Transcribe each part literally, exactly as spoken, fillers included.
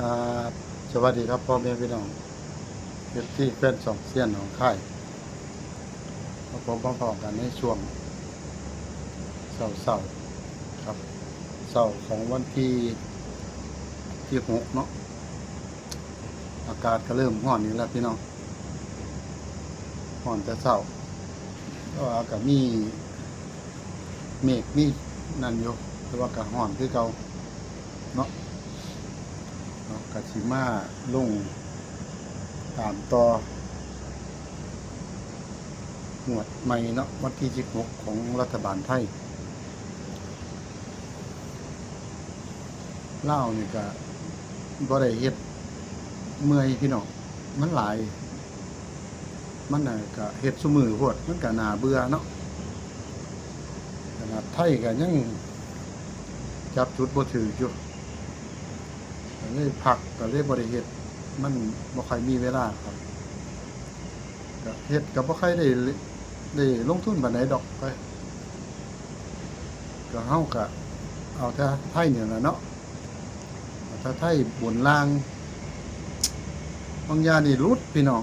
ครับ สวัสดีครับพ่อแม่พี่น้อง เอฟซี แฟนช่องเซียนหนองคาย มาพบมาพ้อกันในช่วงเช้าๆ ครับ เช้าของวันที่ ที่หกเนาะ อากาศก็เริ่มร้อนนี่แล้วพี่น้อง ฮ้อนแต่เช้า แต่ว่าก็มีเมฆมีนั่นอยู่ แต่ว่าก็ฮ้อนคือเก่าเนาะ เนาะ ก็สิมาลงตามต่องวดใหม่เนาะ วันที่ สิบหก ของรัฐบาลไทย ลาวนี่ก็บ่ได้เฮ็ด เมื่อยพี่น้อง มันหลาย มันน่ะก็เฮ็ดซุมื้อโพด มันก็น่าเบื่อเนาะ ขนาดไทยก็ยังจับจุดบ่ถืกอยู่ ก็เลยพัก ก็เลยบ่ได้เฮ็ด มันบ่ค่อยมีเวลาครับ ก็เฮ็ดก็บ่ค่อยได้ ได้ลงทุนปานใดดอก ก็ ก็เฮาก็เอาแต่ไทยนี่ล่ะเนาะ เอาแต่ไทยบนล่าง บางอย่างนี่หลุดพี่น้อง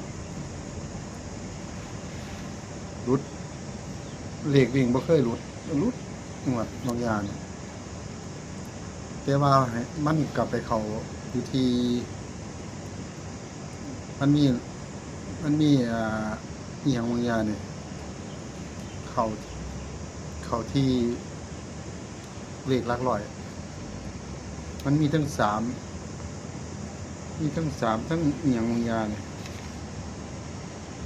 หลุด เลขวิ่งบ่เคยหลุด หลุดงวดบางอย่างนี่ แต่ว่าให้มันกลับไปเข้าอยู่ที่ มันมี มันมี อ่า อีหยังบางอย่างนี่ เข้า เข้าที่เลขหลักร้อย มันมีทั้งสาม มีทั้งสาม ทั้งอีหยังบางอย่างนี่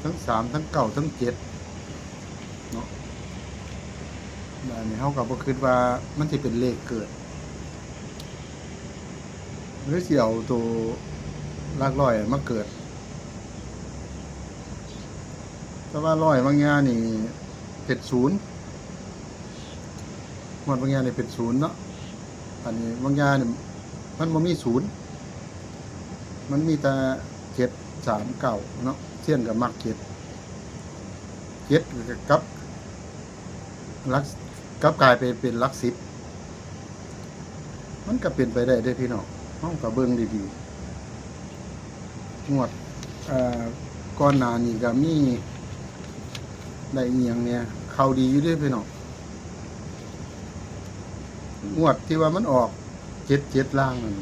ทั้งสาม ทั้งเก้า ทั้งเจ็ด เนาะ บาดนี้เฮาก็บ่คิดว่ามันสิเป็นเลขเกิด หรือสิเอาตัวหลักร้อยมาเกิด แต่ว่าร้อยบางอย่างนี่เป็นศูนย์ งวดบางอย่างนี่เป็นศูนย์เนาะ อันนี้บางอย่างนี่มันบ่มีศูนย์ มันมีแต่ เจ็ดสามเก้า เนาะ เซียนก็มัก เจ็ด เจ็ดกับหลัก กลับกลายไปเป็นหลักสิบ มันก็เป็นไปได้เด้พี่น้อง เฮาก็เบิ่งดีๆ งวด เอ่อ ก่อนหน้านี้ก็มี ได้อีหยังเนี่ย เข้าดีอยู่เด้พี่น้อง งวดที่ว่ามันออก เจ็ดเจ็ด ล่างนั่น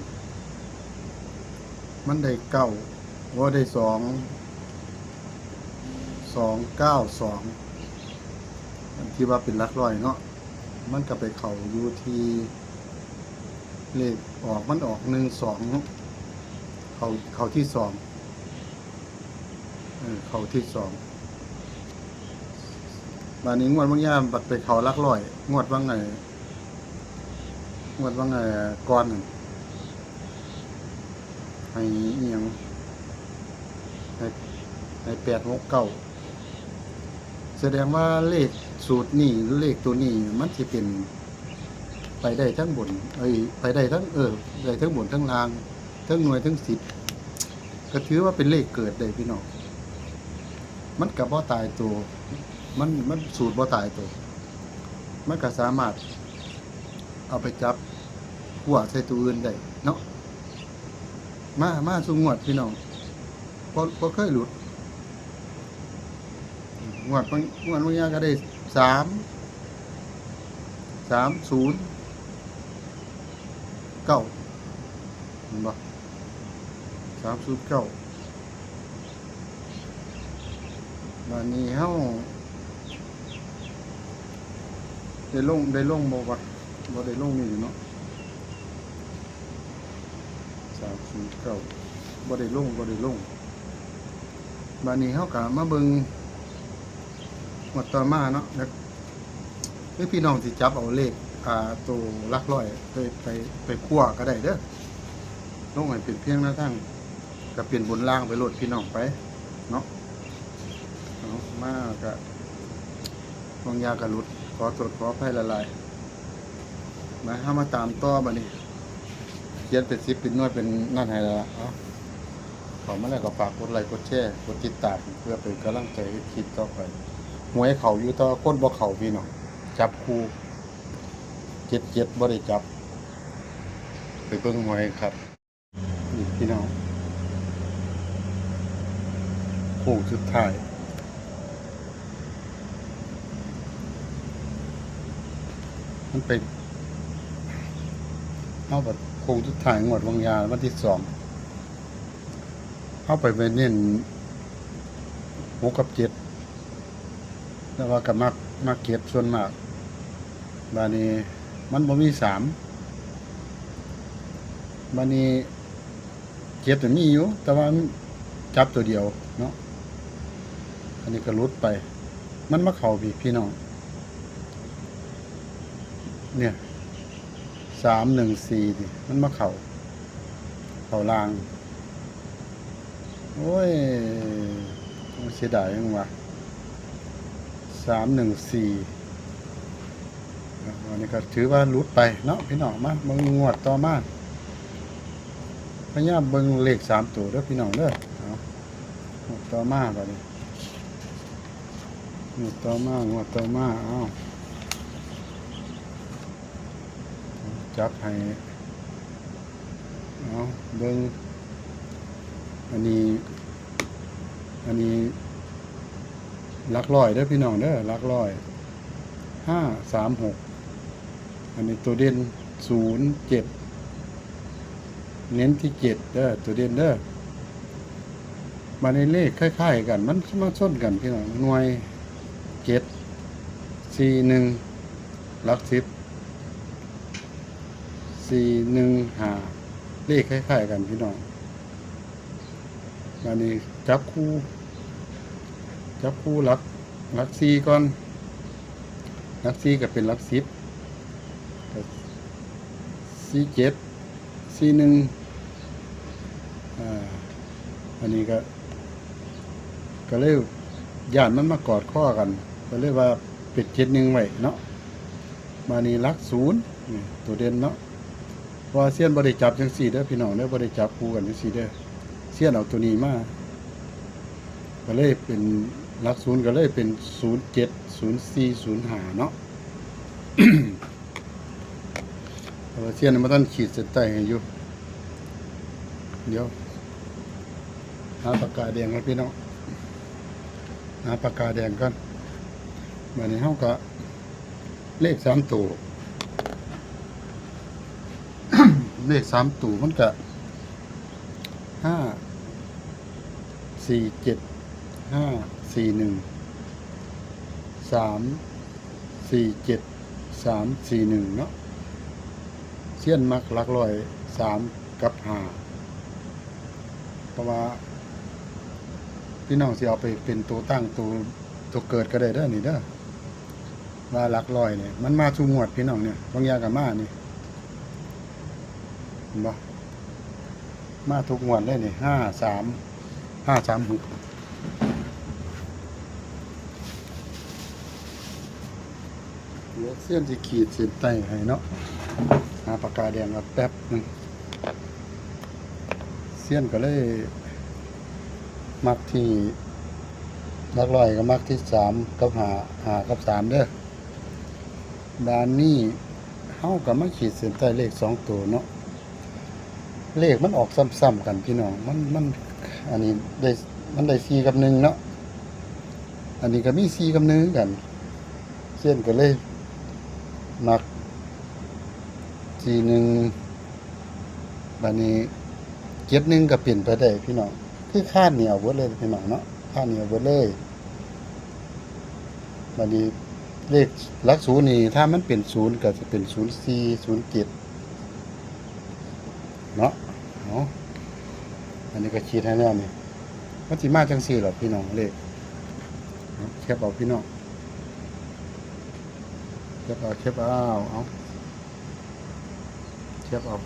มันได้เก้า ว่าได้สอง สองเก้าสอง อันที่ว่าเป็นหลักร้อยเนาะ มันก็ไปเข้าอยู่ที่ เลขออก มันออก หนึ่งสอง เนาะ เข้า เข้าที่สอง เออ เข้าที่สอง บาดนี้งวดบางอย่างบัดไปเข้าหลักร้อย งวดบางไง งวดบางไงก่อนนั่น ให้อีหยัง ให้ ให้ แปดหกเก้า แสดงว่าเลขสูตรนี้ เลขตัวนี้ มันสิเป็น ไปได้ทั้งบน เอ้ย ไปได้ทั้ง เออ ได้ทั้งบนทั้งล่าง ทั้งหน่วยทั้งสิบ ก็ถือว่าเป็นเลขเกิดได้พี่น้อง มันก็บ่ตายตัว มัน มันสูตรบ่ตายตัว มันก็สามารถเอาไปจับคั่วใส่ตัวอื่นได้เนาะ มา มาสู่งวดพี่น้อง บ่ บ่เคยหลุด งวดบาง งวดบางอย่างก็ได้ สาม สามศูนย์เก้า เห็นบ่ สามศูนย์เก้า บาดนี้เฮาได้ลง ได้ลงบ่วะ บ่ได้ลงนี่เนาะ สามศูนย์เก้า บ่ได้ลง บ่ได้ลง บาดนี้เฮาก็มาเบิ่งงวดต่อมาเนาะ แล้ว หรือพี่น้องสิจับเอาเลข อ่า ตัวหลักร้อยไป ไป ไปคั่วก็ได้เด้อ ลงให้เป็นเพียงแนวทาง ก็เปลี่ยนบนล่างไปโลดพี่น้องไปเนาะ เอามาก็ บางอย่างก็หลุด ขอโทษขออภัยหลายๆ มา เฮามาตามต่อบัดนี้ เขียนเป็นสิบเป็นหน่วยเป็นนั่นให้แล้วล่ะ เอา เข้ามาแล้วก็ฝากกดไลค์กดแชร์ กดติดตาม เพื่อเป็นกำลังใจให้คลิปต่อไป หวยเข้าอยู่ แต่ว่าคนบ่เข้าพี่น้อง จับคู่ เจ็ดเจ็ด บ่ได้จับ ไปเบิ่งหวยครับ นี่ พี่น้อง โค้งสุดท้าย มันไป เอาบัดโค้งสุดท้ายงวดวางยาวันที่สอง เอาไปไปเน้นหกกับเจ็ด แต่ว่าก็มัก มักเจ็ดส่วนมาก บาดนี้มันบ่มีสาม บาดนี้เจ็ดน่ะมีอยู่ แต่ว่ามันจับตัวเดียวเนาะ อันนี้ก็หลุดไป มันมาเข้าพี่ พี่น้อง เนี่ย สามหนึ่งสี่ นี่ มันมาเข้า เข้าล่าง โอ้ย เสียดายจังวะ สามหนึ่งสี่ อันนี้ก็ถือว่าหลุดไปเนาะพี่น้อง มาเบิ่งงวดต่อมา พยายามเบิ่งเลขสามตัวเด้อพี่น้องเด้อ เอา งวดต่อมาบัดนี้ งวดต่อมา งวดต่อมา เอา จับให้ เอา เบิ่ง อันนี้ อันนี้ หลักร้อยเด้อพี่น้องเด้อ หลักร้อย ห้าสามหก อันนี้ตัวเด่น ศูนย์เจ็ด เน้นที่เจ็ดเด้อ ตัวเด่นเด้อ มาในเลขคล้ายๆกัน มันมาชนกันพี่น้อง หน่วย เจ็ด สี่หนึ่ง หลักสิบ สี่หนึ่งห้า เลขคล้ายๆกันพี่น้อง อันนี้จับคู่ จับคู่หลัก หลักสี่ก่อน หลักสี่ก็เป็นหลักสิบ ก็ สี่เจ็ด สี่หนึ่ง อ่า อันนี้ก็ ก็เลยย้านมันมากอดคอกัน ก็เลยว่าเป็นเจ็ดหนึ่งไว้เนาะ มานี่หลักศูนย์ นี่ตัวเด่นเนาะ เพราะว่าเซียนบ่ได้จับจังซี่เด้อพี่น้องเด้อ บ่ได้จับคู่กันจังซี่เด้อ เซียนเอาตัวนี้มา ก็เลยเป็นหลักศูนย์ก็เลยเป็น ศูนย์เจ็ด ศูนย์สี่ ศูนย์ห้า เนาะ แต่ว่าเซียนยังบ่ทันขีดเส้นใต้ให้อยู่ เดี๋ยว หาปากกาแดงให้พี่น้อง หาปากกาแดงก่อน บัดนี้เฮาก็ เลขสามตัว เลขสามตัวมันก็ ห้าสี่เจ็ด ห้าสี่หนึ่ง สามสี่เจ็ด สามสี่หนึ่ง เนาะ เซียนมักหลักร้อย สามกับห้า เพราะว่า พี่น้องสิเอาไปเป็นตัวตั้ง ตัว ตัวเกิดก็ได้เด้อนี่เด้อ ว่าหลักร้อยเนี่ย มันมาทุกงวดพี่น้องเนี่ย บางอย่างก็มานี่ เห็นบ่ มาทุกงวดเลยนี่ ห้าสาม ห้าสามหก เดี๋ยวเซียนสิขีดเส้นใต้ให้เนาะ หาปากกาแดงก่อนแป๊บหนึ่ง เซียนก็เลย มักที่ หลักร้อยก็มักที่สามกับห้า ห้ากับสามเด้อ บาดนี้เฮาก็มาขีดเส้นใต้เลขสองตัวเนาะ เลขมันออกซ้ำๆกันพี่น้อง มัน มัน อันนี้ได้ มันได้สี่กับหนึ่งเนาะ อันนี้ก็มีสี่กับหนึ่งคือกัน เซียนก็เลย มัก สี่หนึ่ง บาดนี้ เจ็ดหนึ่ง ก็เปลี่ยนไปได้พี่น้อง คือคาดเหนียวเบิดเลยพี่น้องเนาะ คาดเหนียวเบิดเลย บาดนี้เลขหลักศูนย์นี่ ถ้ามันเป็นศูนย์ก็จะเป็น ศูนย์สี่ ศูนย์เจ็ด เนาะ เอา อันนี้ก็ขีดให้แล้วนี่ มันสิมาจังซี่ล่ะพี่น้อง เลข เอา แคปเอาพี่น้อง แคปเอา แคปเอา เอา แคปเอา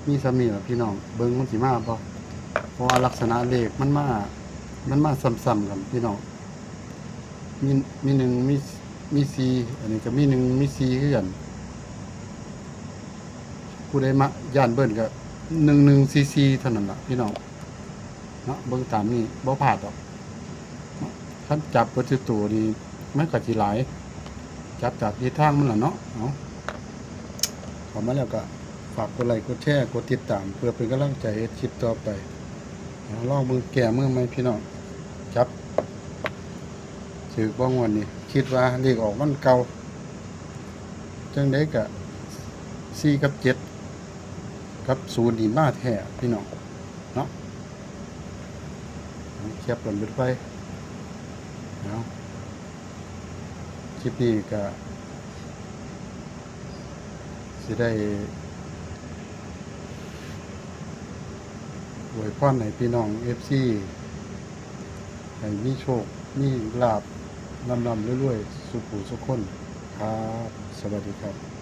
มีส่ำนี้ล่ะพี่น้อง เบิ่งมันสิมาบ่ เพราะว่าลักษณะเลขมันมา มันมาซ้ำๆกันพี่น้อง มี มีหนึ่ง มี มีสี่ อันนี้ก็มีหนึ่ง มีสี่คือกัน ผู้ใดมาย้านเบิ้ลก็ หนึ่งหนึ่งสี่สี่ เท่านั้นล่ะพี่น้อง เนาะ เบิ่งตามนี้บ่พลาดดอก คันจับเบิดทุกตัวนี่ มันก็สิหลาย จับจากทิศทางมันล่ะเนาะ เอา เข้ามาแล้วก็ ฝากกดไลค์กดแชร์กดติดตาม เพื่อเป็นกำลังใจเฮ็ดคลิปต่อไป ลองเบิ่งแก้มือใหม่พี่น้อง จับถือบ่งวดนี้ คิดว่าเลขออกวันเก่า จังได๋กะ สี่ กับ เจ็ด กับ ศูนย์ นี่มาแท้พี่น้องเนาะ แคปกันไป เอา คลิปนี้กะ สิได้อวยพรให้พี่น้อง เอฟซี ให้มีโชค มีลาภ ร่ำๆรวยๆ สุขผู้สุขคน ครับ สวัสดีครับ